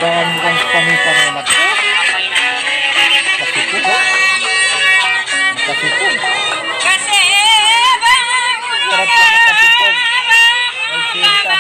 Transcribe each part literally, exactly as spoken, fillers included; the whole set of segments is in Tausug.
Ang, ang pamita na mag-, kasipog, oh. Kasipog. Sarap na kasipog. Ay, sinta.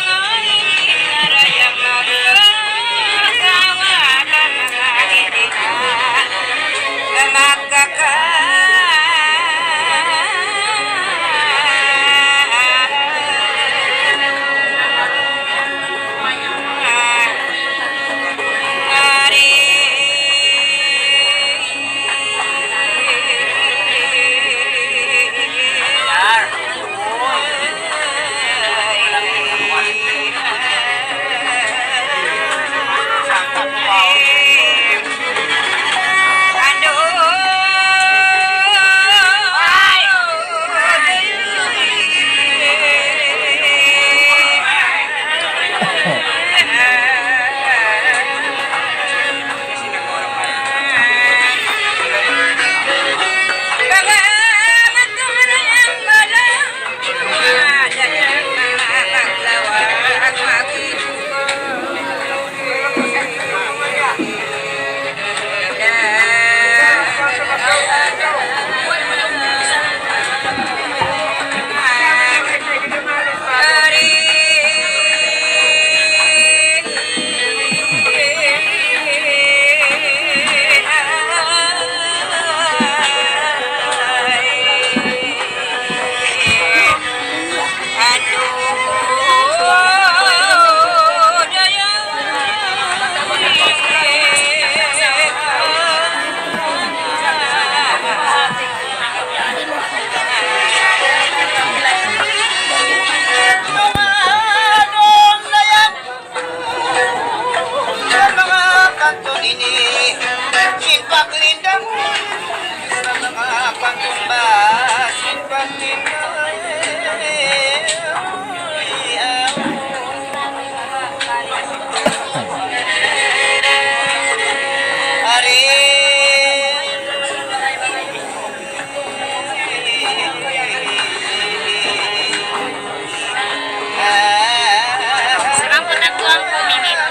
Saka putak ko ang two minutes.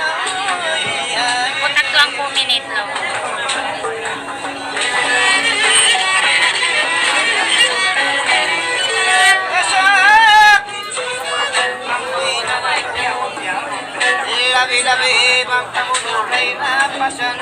Putak ko ang two minutes, no? Labi-labi bang kamu nurkay na pasan.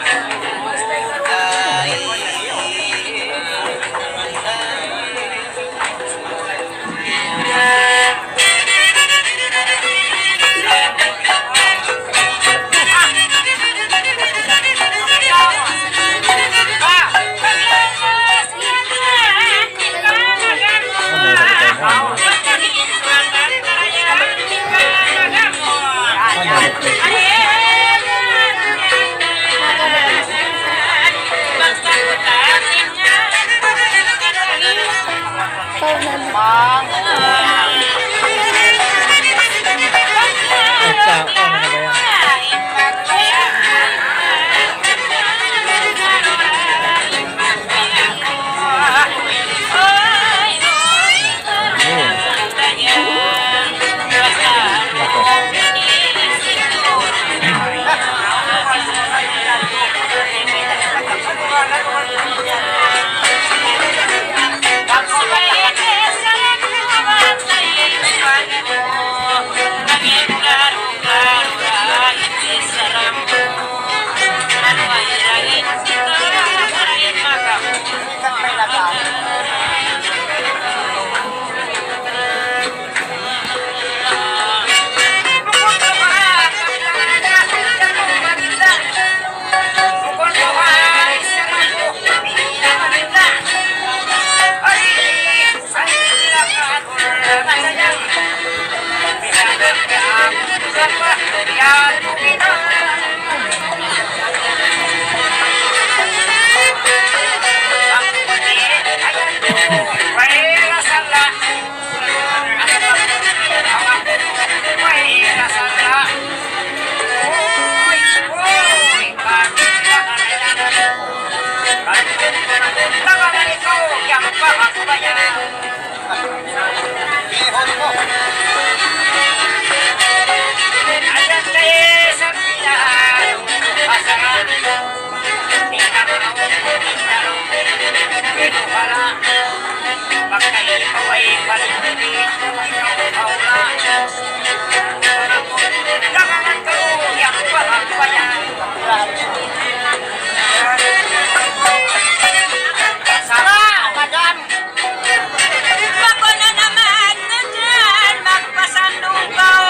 Maku na naman na dyan, magpasandung kaw.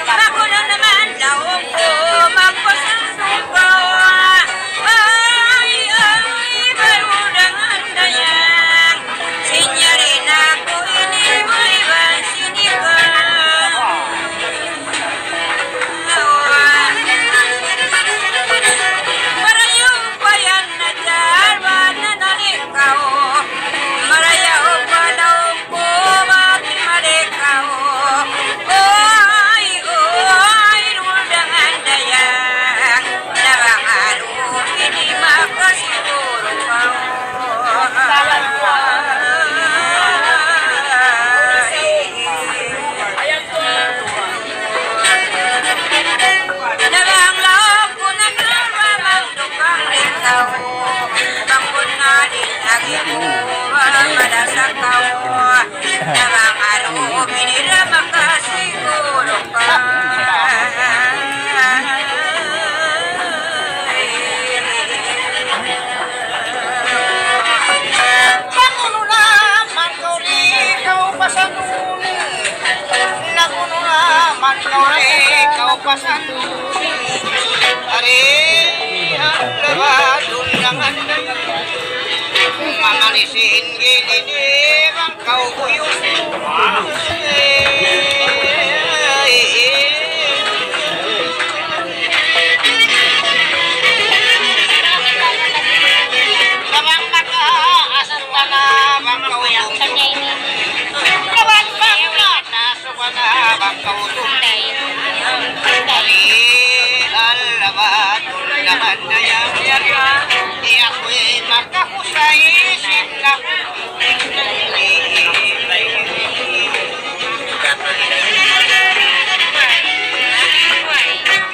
Maku na naman daw ku, magpasandung kaw. Ay, ay, baru dangan dayang, sinyarin aku ini, may iban sini ka. Marayaw pa yan na dyan, wala na ikaw. Marayaw pa daw ku, bati mali ikaw. Oy, oy, dul dangan dayang, na bang aru ini makasiguru kaw. Na bang laung ku na nawa bang dukang rin tau, bang kun na din agi ku, bang madasa kaw. Na bang aru ini ra makasiguru kaw. Nagunu naman kaw di kaw pasanuni. Nagunu naman kaw di kaw pasanuni. Ari, ang labadun ng anday. Mamanisin gini di bang kaw kuyus. Bang maka asal ka na bang kaw kuyus. Bang maka asal ka na bang kaw kuyus. Dari Allah ba tulah mandaya. Iya kuy maka kusay sin na.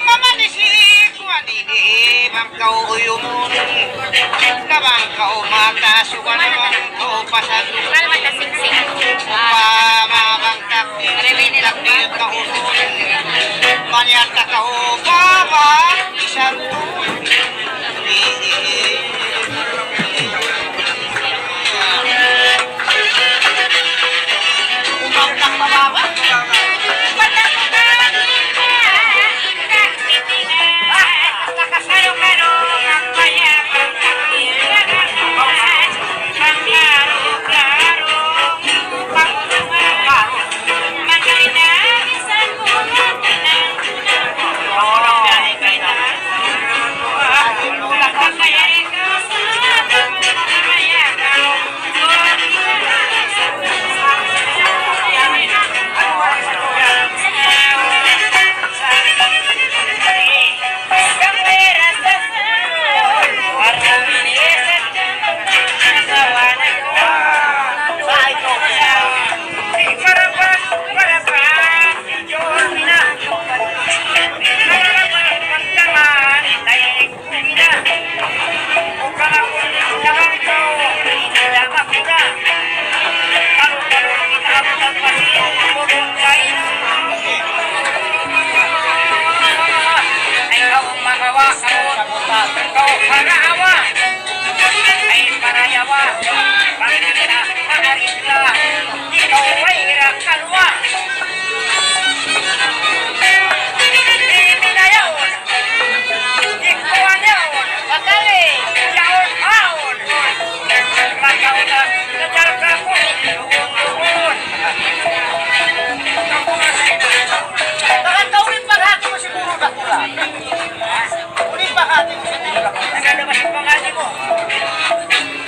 Mamanisi ku ani di bang kaw uyumun. Na bang kaw matasukan bang kaw pasan. Pa, ma, bang takdir, takdir kaw uyumun. Manyata kaw pa, bang isan tu. Ay, kaw makawa, kaw, kaw harawa. Ay, parayawa. Pagkita, pagkita. Ikaw ay ira kalwa. Di minayaw. Ikuan yaun, patali, yaun, haun. Mataud na, najarga ku, luun, luun. Tahan ka, uli paghati mu siguru dakula'. Uli paghati mu siguru dakula'. Nagkada ba siya panghati mu?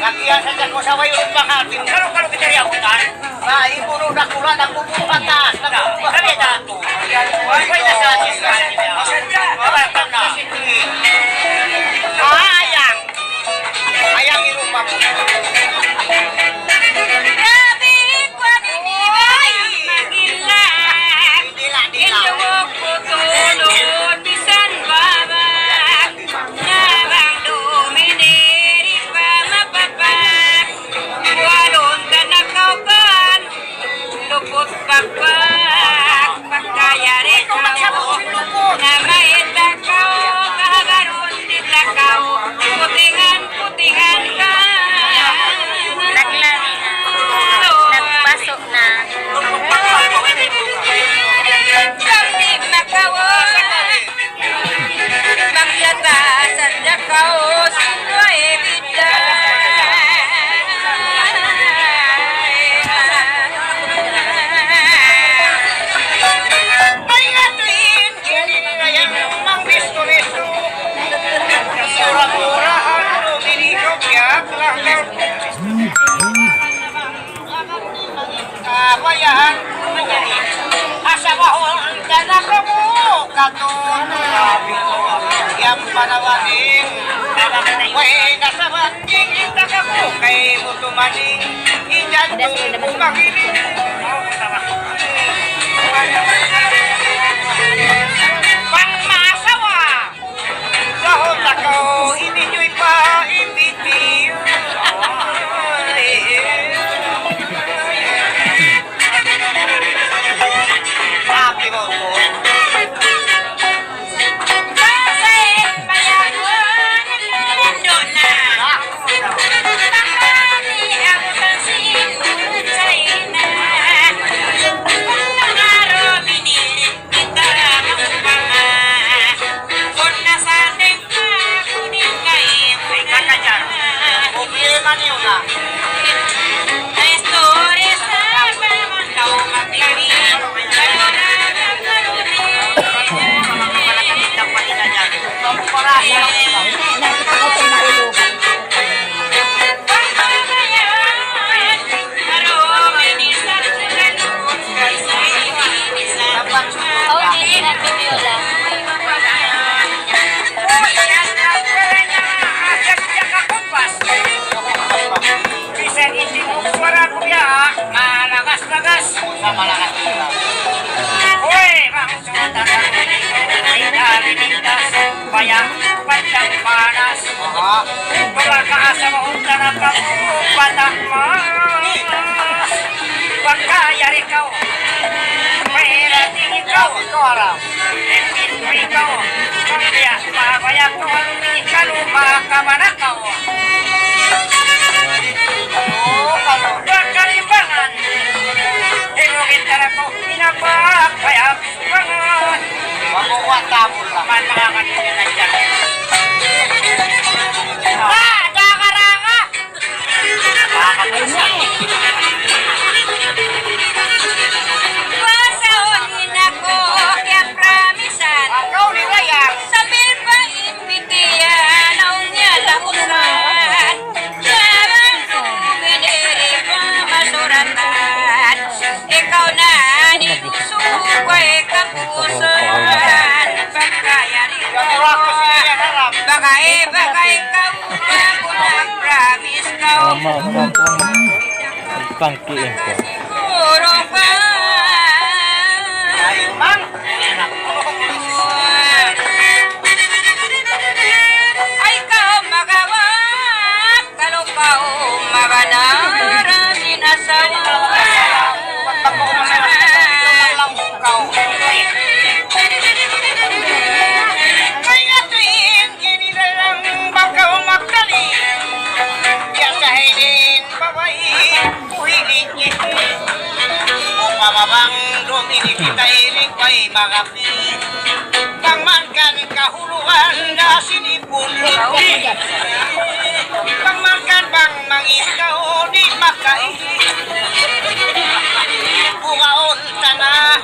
Lagi yan sa tiyan ko sa way, uli paghati mu. Kalu-kalu kita riyabutan. Na, ibu nu dakula', nagbubuhat na. Nagbubuhat na. Kami na. Way na sa atin. Wala ka na. Ayang. Ayang inuman mu. Grabe, kuwan ini, ay, magila. Dila, dila. Ilungok ko tulog, bisan baba. Na bang dumidiri pa mapapa. Kabayaan, asa bahul ka na kamu, katun. Yan pa naman in. Way, nasa banding kita kamu, kay mutumaning. Ijan tu kumagiling. Pang masawa. Sahod na kaw, ini nyo'y pa-M V P. Happy mo po. Bisan in suwara ku biya', malagas-lagas. Uy, bang sumatagal, di' na limitas, bayang pandang panas. Aha. Pagkakaasa mo, unta na ka, patang mas. Pagkayari kaw, pwede ikaw. Ikaw, alam. Ikaw, ikaw, pagkaya, pagkaya ko, ikaw, makamanakaw. Oo, kalu. Pagkalibangan, hinugit ka na ko, pinapakayap. Mabuhat tapos lang. Man, makakatulog na dyan. Ah, dakaranga! Makakatulog na. Pasahun in aku, kaya promisan. Aku ni Rayang. Sambil pa in pitian, awn niya lakusan. Jalan ku benderi pamasuratan. Ikaw na in usug way kapusan. Pagkayari ko. Bagay, bagay ka, aku nag-promise ka. Tama, tama, tama. Pangkiin ko. Siguro ka. Ay, kaw magawa. Kalu kaw magadaran in asawa. Kaya tuwing ginilalang bakaw magdali. Biya' sa hinin babai, kuhili. Upama bang dumini kita ini, kay magapi. Bang man kan kahuluan da sini Bang man kan bang mangin kaw di' makain. Bukaun ta na,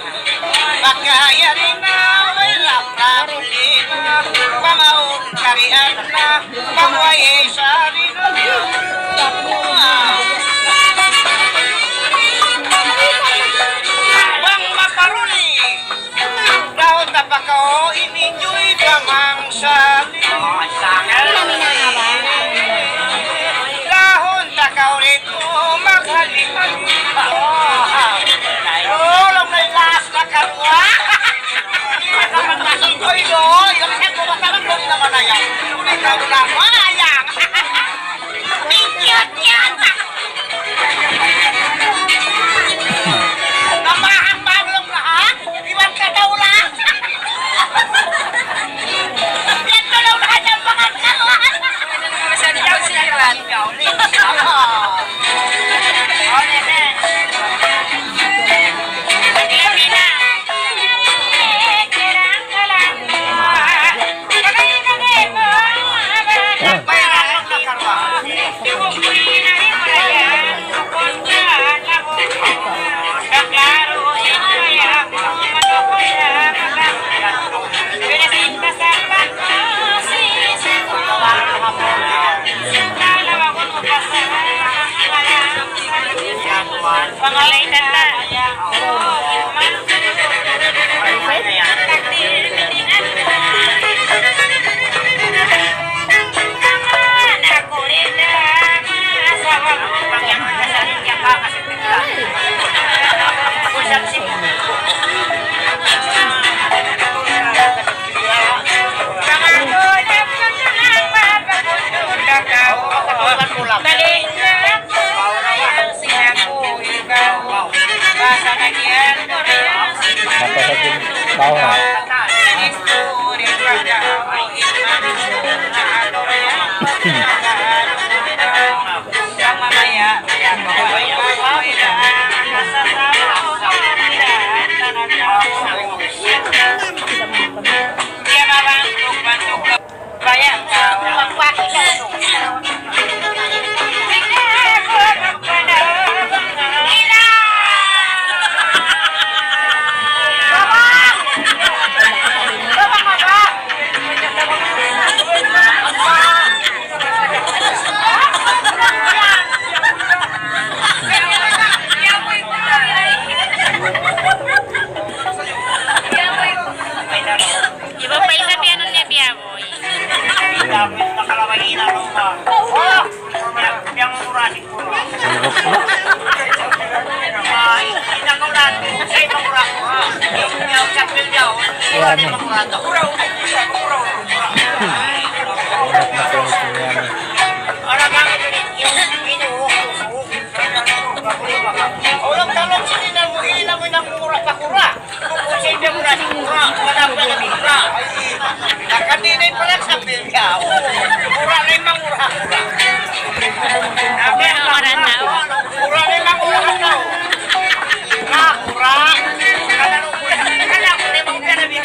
pagkayari na, way na problema. Pamaun karian na, pamway sari na. Bang maparuli. Lahun ta pa kaw ini juy pamangsa. Lahun ta kaw dito maghali-hali. Tulong na in last na karuwa. Oy, doy, yung sa ko, matalang doon naman na yan. Kung ikaw na, manayang. Cute, cute. Namahang Pablo lahat, iwan ka daw lahat. Yan na daw lahat ang mga kawan. Ano na naman sa liyaw si Iwan? Mata sa' din tau na. Iba pa isa piyanun niya biya', boy. Ayan. Anak na po ito niya. Ulam talong sini na mo, ina mo na kura pa kura. Kung sino mo na kura, wala pa na kura. Nakadinay pa lang sa Pilya. Kura na yung mangura. Kura na yung mangura. Kura, kura. Dalam ko, dalam ko, dalam ko.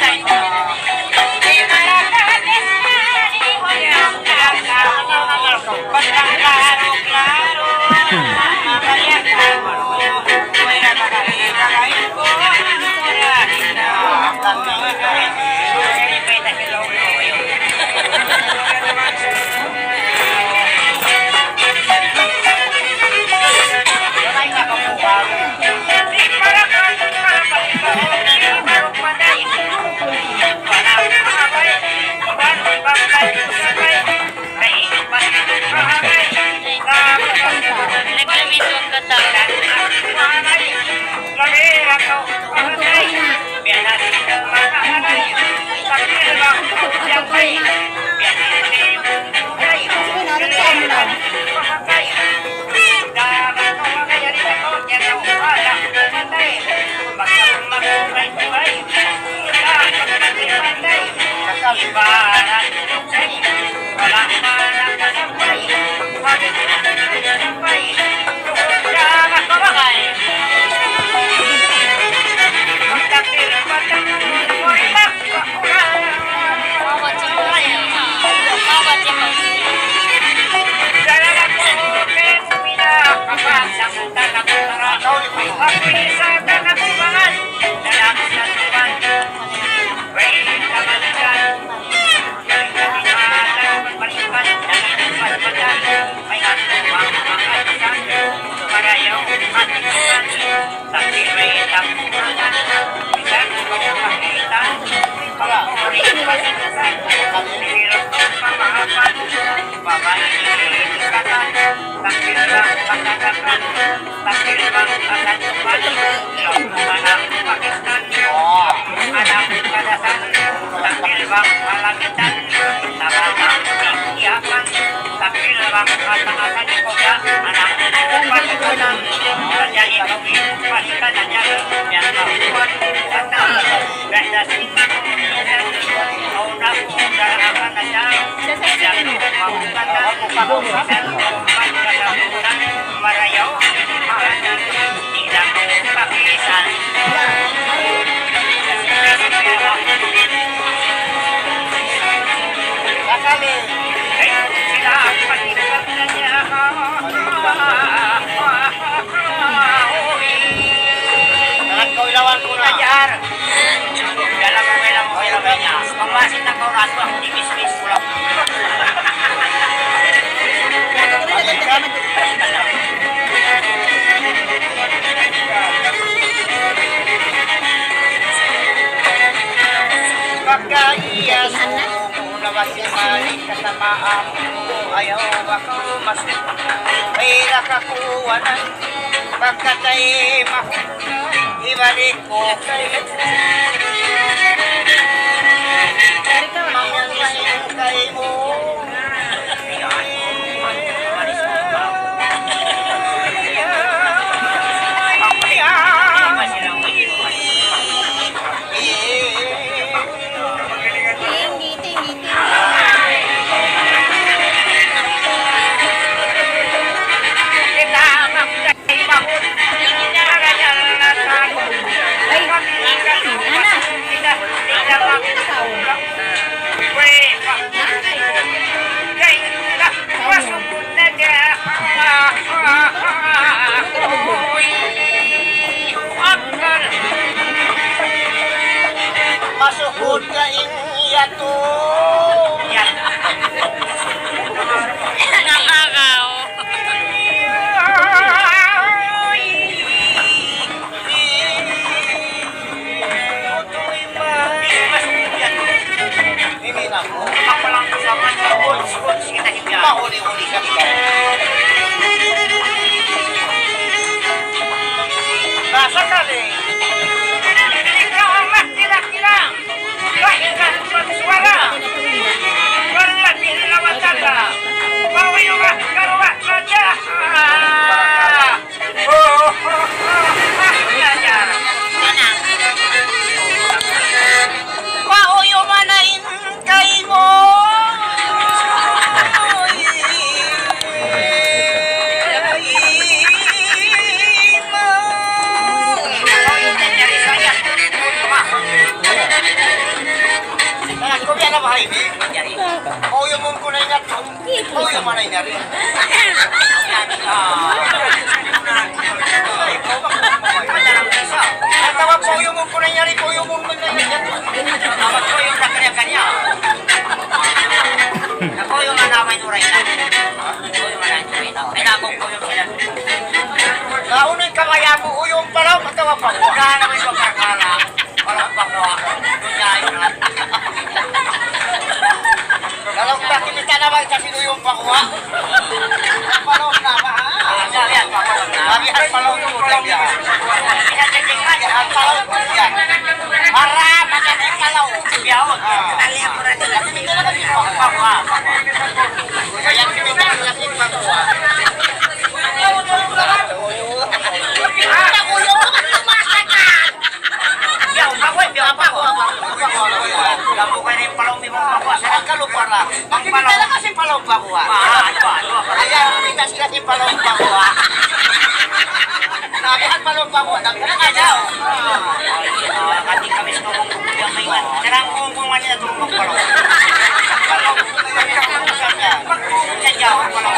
Aku ayaw aku masuk. Pira kakuwanan, pagkatay mahal, ibalik ko kay mangising kaymu. Tinggi, tinggi, tinggi. Ay, ana. Masukud ka in yatu. Nakakaw. Ini na. Mahuli-huli sa kita. Nasa ka, eh. Ikaw ang mas kira-kira. Wala ka ng pagsuwara. Wala pinilawatan ka. Bawi yung karuwa na dyan. Pauyuman na in kaymu. Anak ko, biya' na bahay ini. Pauyumun ku na ingat. Pauyumun na ingat. Atawa pauyumun ku na yari, pauyumun ku na yari. Pauyum na kanya-kanya. Pauyum na naman yung ray na. Pauyum na yung ray na. Kaya ako pauyum sila. Naunay ka maya mo, uyum pa lang, atawa pa. Wala naman yung pagkakala. Walang pakuha. Dunya yun, ha? Walang pakikita na ba yung kasi yung pakuha? Palong na ba, ha? Ah, yan, yan, palong na. Kami ang palong po, yan. Yan, yan, yan. Yan, palong po, yan. Para, maganda yung palong. Yan. Ah. Kasi may talaga yung pakuha. Kaya may talaga yung pakuha. Yaw, ako, yaw, ako. Yaw, ako, yaw, ako. Yaw, ako, yaw, ako. Yaw, ako, yaw, ako. Ang palaw, kasi palaw pa ko, ah. Ah, ito, ito. Ayan, kita sila si palaw pa ko, ah. Sabi, ang palaw pa ko, ang palaw pa ko. Ah, kati kami sa mga kung may man. Sarang kung kung ano na tulong palaw. Palaw. Sa jawa, palaw.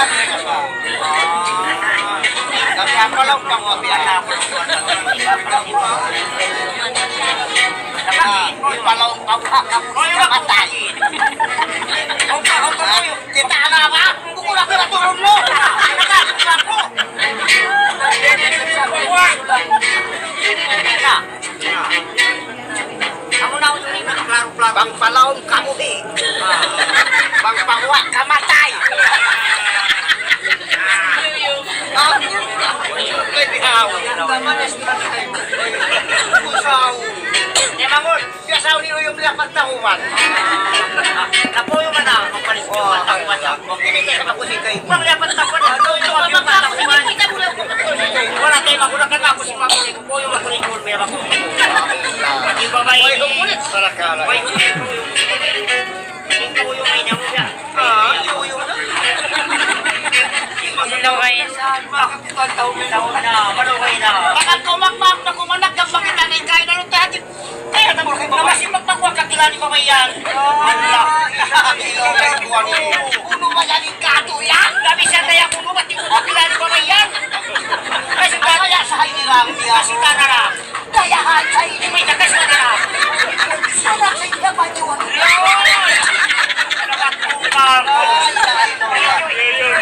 Kami ang palaw pa ko, biya' na ako. Ah, palaw pa ko, kamu sa matay. Kita na ba? Bukul aku na turun mo. Kita na ba? Kamu na ulit na klaro-klaro. Bang palaum kamu, eh. Bang pawa kamatay. Ah. Pwede ako. Usaw. Eh, mangun. Biya' sa uni uyum niya pagtahuman. Napuyuman na, magpalis ko, pagtahuman na. Hindi ka sa makusig kayo. Wala niya pagtahuman. Wala tayo magulang ka na, ako si Mami. Puyum ako ni Jun, meron ako. Yung babae ni Parakala. Yung puyum ay niya mo siya. Ah, yung uyum na. Hello, guys. Bakit ito ang taon na? Taon na, malugay na. Bakit ko magmamagkumanak ang makita na yung kain na rin tayo? Kaya na mo, na masipat na kuha ka tila ni Babayan. Ah, isa ang ilaw na kuha ni. Unu ba yan yung kato yan? Labi siya kaya kung lumati ko ka tila ni Babayan. Kasi kaya sa hainilang niya. Kasi ka na lang. Kaya ha, sa ini. May takas na nila. Anak sa inyo, patuwan. Ay, ay, ay, ay.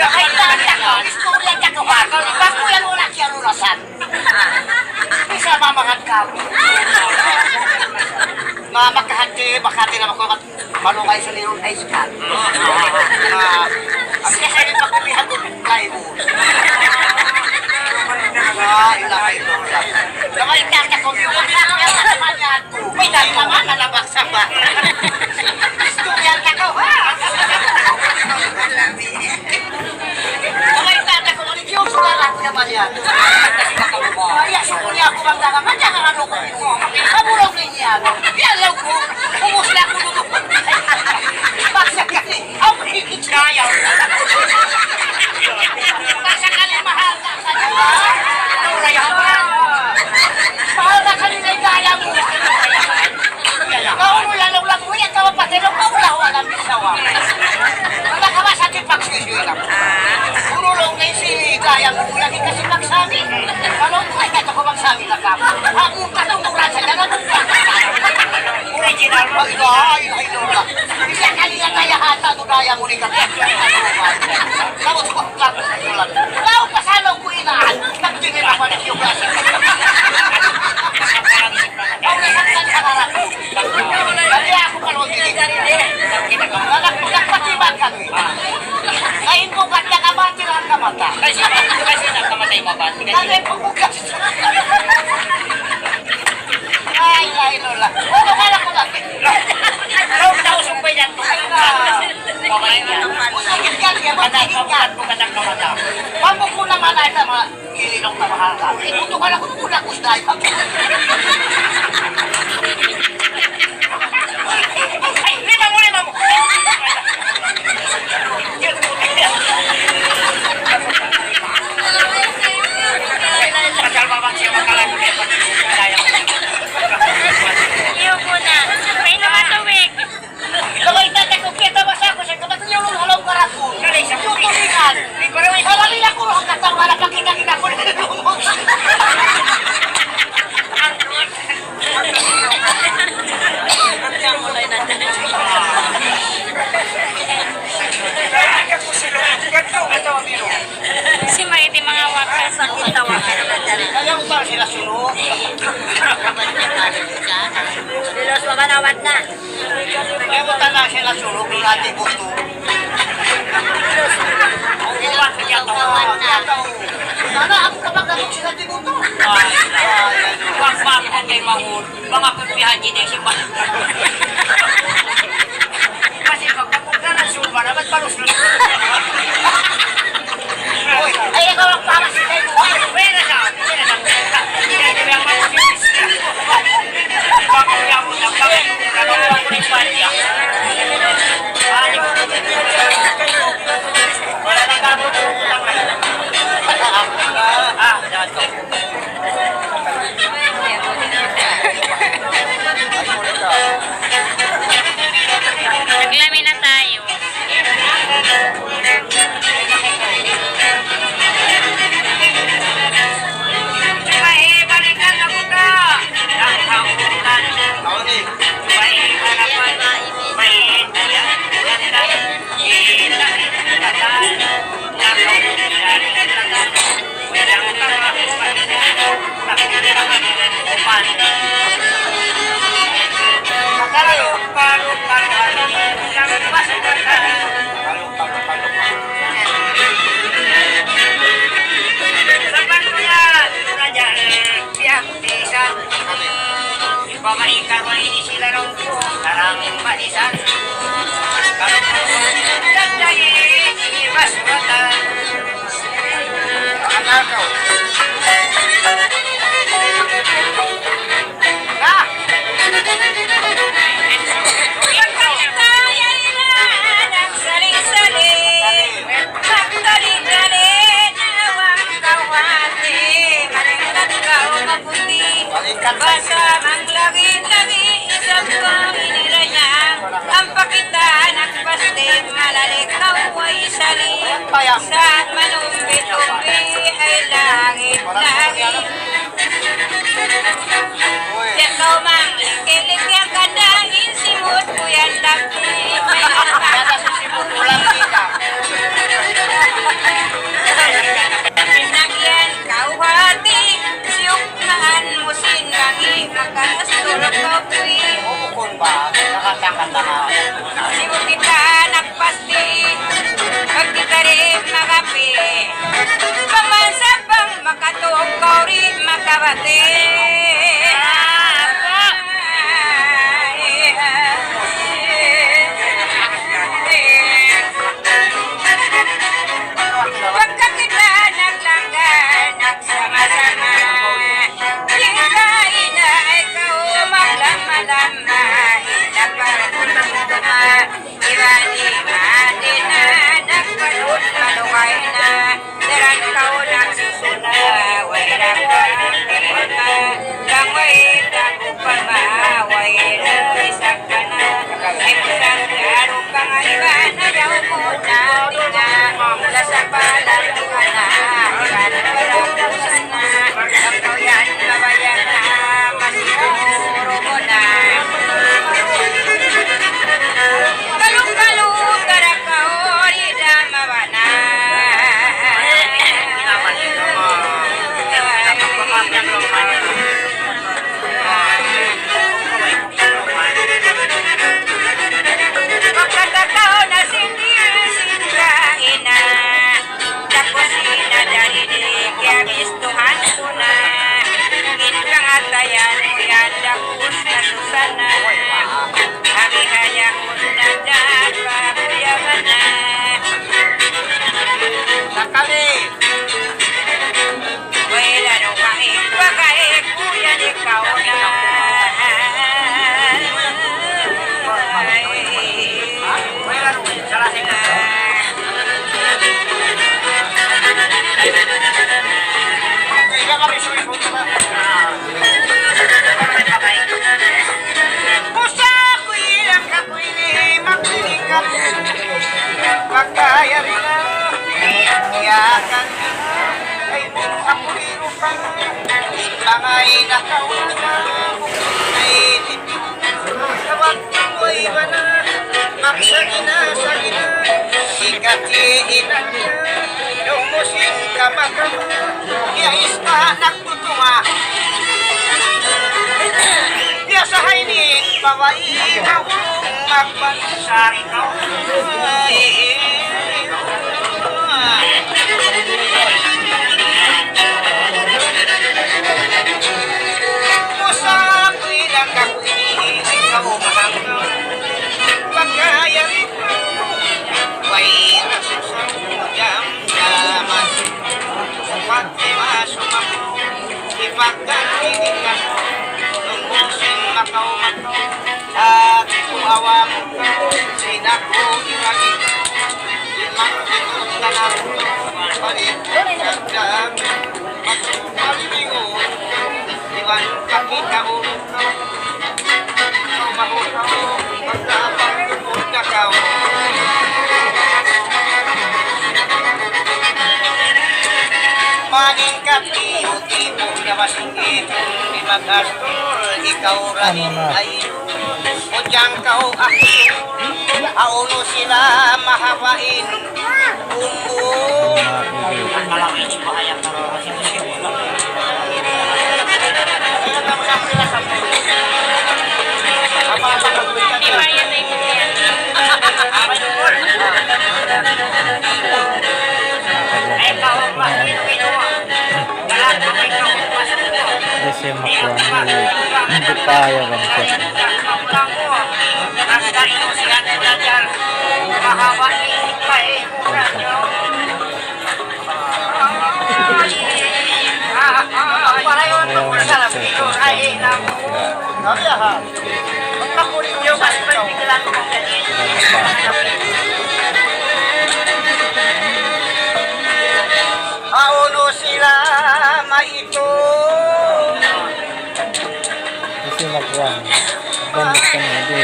Ay, ay, ay, ay. Istorya ka ko, ha? Bago yan, wala kaya rurasan. Bisa mamangat ka. Mamakahati, makati na ako. Malugay sa liyon ay sikat. Ah, Unu laung niya, si Dayang mu lagi' kasi magsabi. Kalau bukan kata ko magsabi na ka. Aku katungkuran sa dalam. Original. Ay, ay, ay, ay, ay. Hindi kaya kaya hata tu Dayang mu ni ka. Kamu tu kata ko lang. Kau pasalaw ku inaan. Nagtingin ako ng geography. Kau na sa harap. Kaya aku kalau hindi. Nagpatibag kami. Ay, bugat na kamatay, ang kamatay. Kasi, kasi nakamatay, mamatay. Kasi bugat. Ay, ay, Lola. Ano ka na, kumatik? Lola, usok pa yan. Ay, na. Pabalik yan. Usok yan, yan. Patay, bugat, bugat ang kamatay. Pamukuna man ay tama. Ililong na mahal ka. Ikuto ka na kung muna gusto ay pag- Ay, lima mo, lima mo. Pasal babang siya makalan. Iyo po na. May naman tubig. Laway, tatay ko, kita ba sa ako sa kapatid niyo nung halaw karaku? Tutulikan. Di ba raw ito? Sabi niya ko, ang katang wala pang kita-kita ko. Si Maiti mga wakil sa kita, wakil. Kaya mo ba sila sunod? Dilos, mabanawat na. Kaya mo tala sila sulog, yung ate buto. Ang iwan ko niya to. Sana ako kapag natong sila tibuto. Wag, wag, kung kay Mahul, mga pagpihan din yung simba. Kasi pagkapag na nagsuba na, ba't paluslos? Uy, ay, ikaw ang pangasin kayo. Uy, pwede sa, pwede sa, pwede sa. Naglami na tayo. Babai karuwa ini sila raw sarang manisan. Karuwa ini mas mata. Basa manglagi-lagi isab kaw ini rayang. Ampa kita nagpasti malalik kaw way sali. Sa manumbi-tumbi ay langit-langit. Ikaw mang kilig yang kanda in simut ku yan lagi. May nagkakasasibut ulang kita. Pinagyan kaw hati, siyuk naan mu sin langi, makaas tulog kaw puwi. Bukun ba? Nakatangka-tangka. Sibu kita nagpasti, pag kita di makapi. Pamansa bang makatug kaw di makabati. Pagka kita naglangga, nagsama-sama, di ka ina ikaw maglama-lama, ina para Yan, yan, dakus na susana. Abi kaya kusna dapa, buya mana. Sakali. Wala no kami, pagkain, kuya, di ka una. Wala no, salah sa Usa ku ilang kaku ini makinig ka. Pagkayari na, iyakan ay aku irupan. Langay na kauna, ay Sabab way iban na, maksud ina sa ina, ikat iinan na, lumusin ka makama, ya ista nagtutunga. Biasa ha ini, babai maulung magbansari ka. Musa ku ilang kaku ini, ikaw mahanggaw. Pagkayari ku, way na susang jam jaman. Pagkima sumaku, ipagganti ka. Nung musim makaw-makaw, ati ku awam, sinaku iragi. Imang itu tanah, paling jam, paling bingung. Iban kakita' ulo. Maningkat iyu-iyu na masingit, di mag-astur, ikaw ra in ayu. Ujang kaw akhir, aunu sila mahabain. Kasi makuha, hindi, hindi kaya bang siya. Aunu sila maitu. Kasi magkuhan. Balik ka na, di.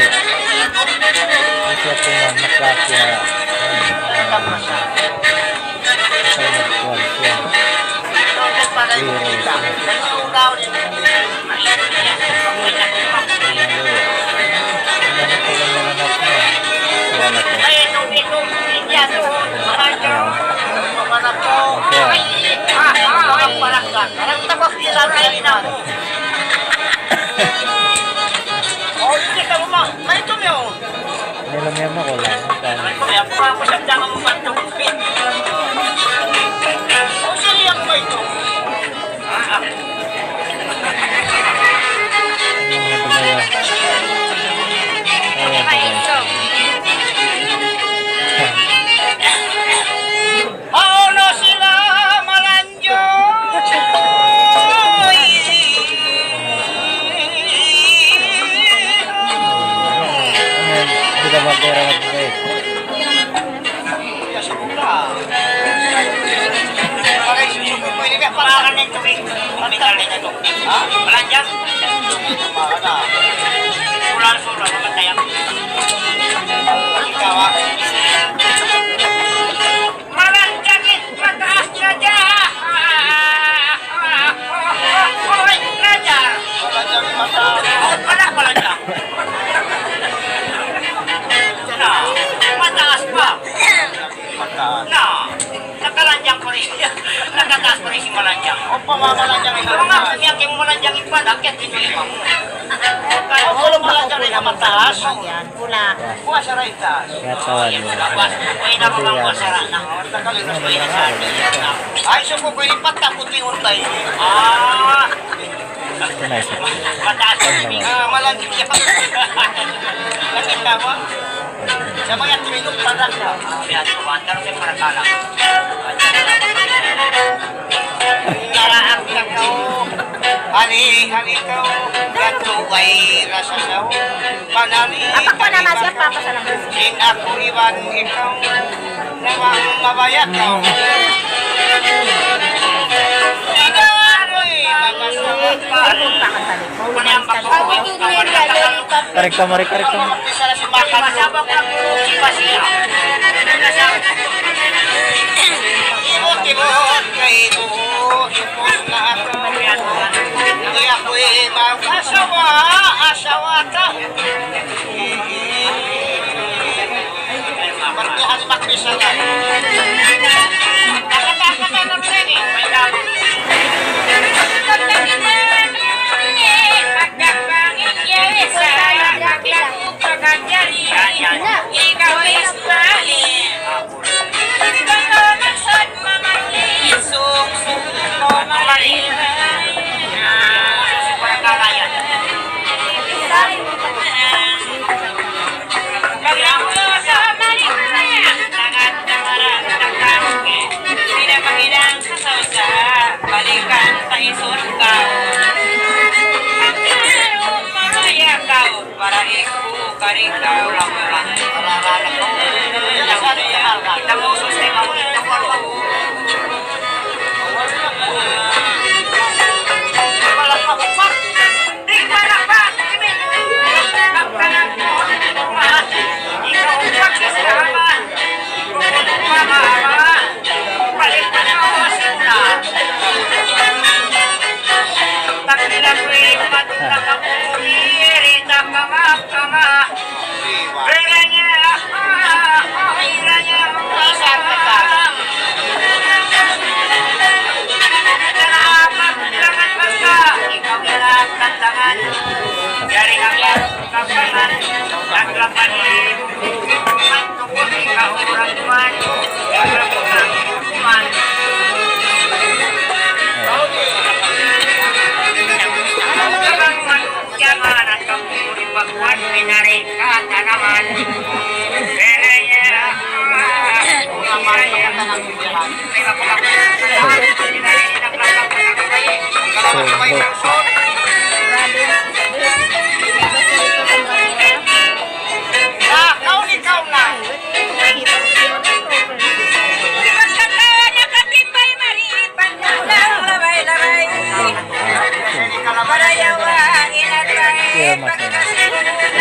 Kasi ako nga, maklase, ah, ah, kasi magkuhan siya. Pero, Nila niya makulang. Aunu sila malanjang. Kita magpera magbigay. Malanjang. Ulan, ulan, mamatay ang Malanjang in mataas na dyan. Hoy, Raja. Malanjang in mataas. Wala, malanjang. Na, mataas pa. Na, nakalanjang pa rin. Nakataas pa rin si malanjang. Opo, mamalanjang in mataas. Kung nga, kung nga, kung malanjang in panak, yan, tinuloy pa mo. Opo, malanjang in mataas. Yan, pula. Puasa ra in taas. Yata, wala. Ay, suko ko ini patapot ni Urtay. Ah. Nice. Ah, malanjik siya. Nakita mo? Siya ba yan? Minum pa na. Yan, tuwan. Pero may parakala. Naraak na kao. Hari-hari kao. Yadtu way rasa kao. Panali. Apa ko na masya pa, pasalamat. In aku iban ikaw. Namang mabaya kao. Ikaw ako'y mapasama. Karik ka, Mari, karik ka. Ibut-ibut kaibu, supus na aku. Di ako'y mag-asawa, asawa ta. Bertuhan magpisa ka. Balikan ta isun kaw. Mabaya kaw para iku kari kaw. Kaya masaya.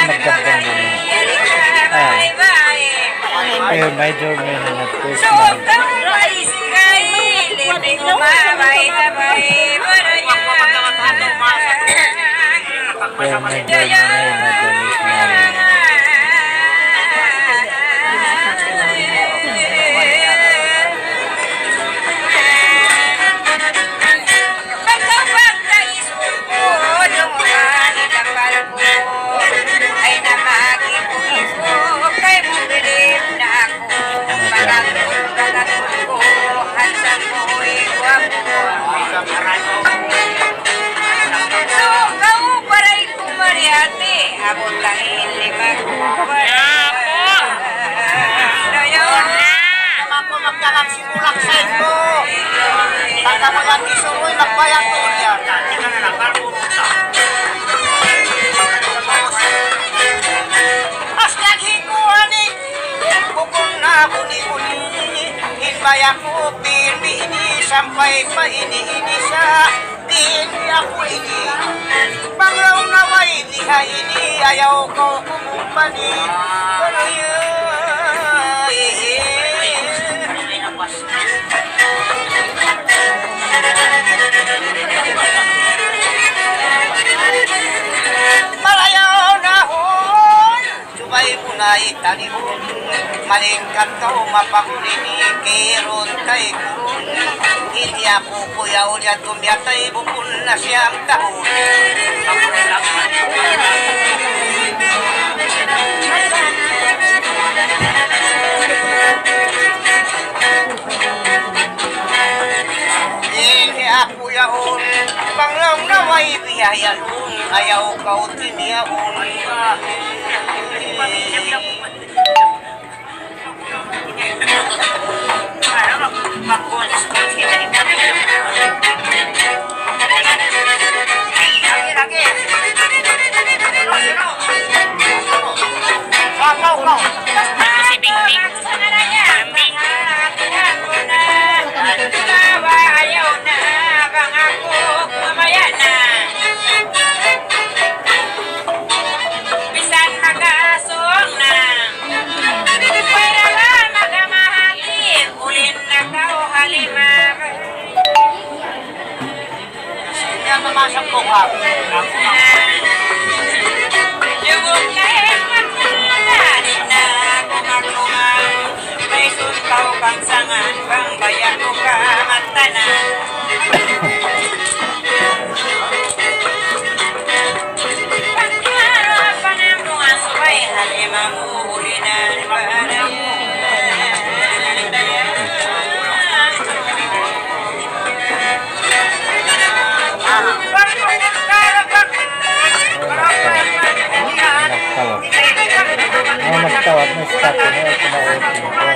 Ay, nagkabang din. Ah. Ayun, may German na nag-post na. Kaya may German na yun, nag-post na. Bulak sa ito. Pagka magandang isuroy, magbayad doon yan. As naghikuhan eh. Bukun na buni-buni. In baya ku pirmi ini sampay pa ini, ini sa. Di ini aku ini. Panglaw na way di ha ini, ayaw kaw kumumpani. Panayaw. Malayaw na, hoy. Subay mu na itanihun, malingkat kaw mapakuli ni kirun kay kurun. Ini aku kuya uliat kumiyatay bukun na siyam tahun. Ini aku yaun, panglaw na way Ayaw, ayaw kaw tiniyaun. Ito si Bingbing. Kambing. Bisan makasung na. Pwera ba magamahati? Ulin na kaw halima. Yan, mamasok ko ka. Yuguk na na kumakuha. May suntaw kang sangan, bang baya' ko ka matanan. Nagtawag. Oh, nagtawag. Nagtawag.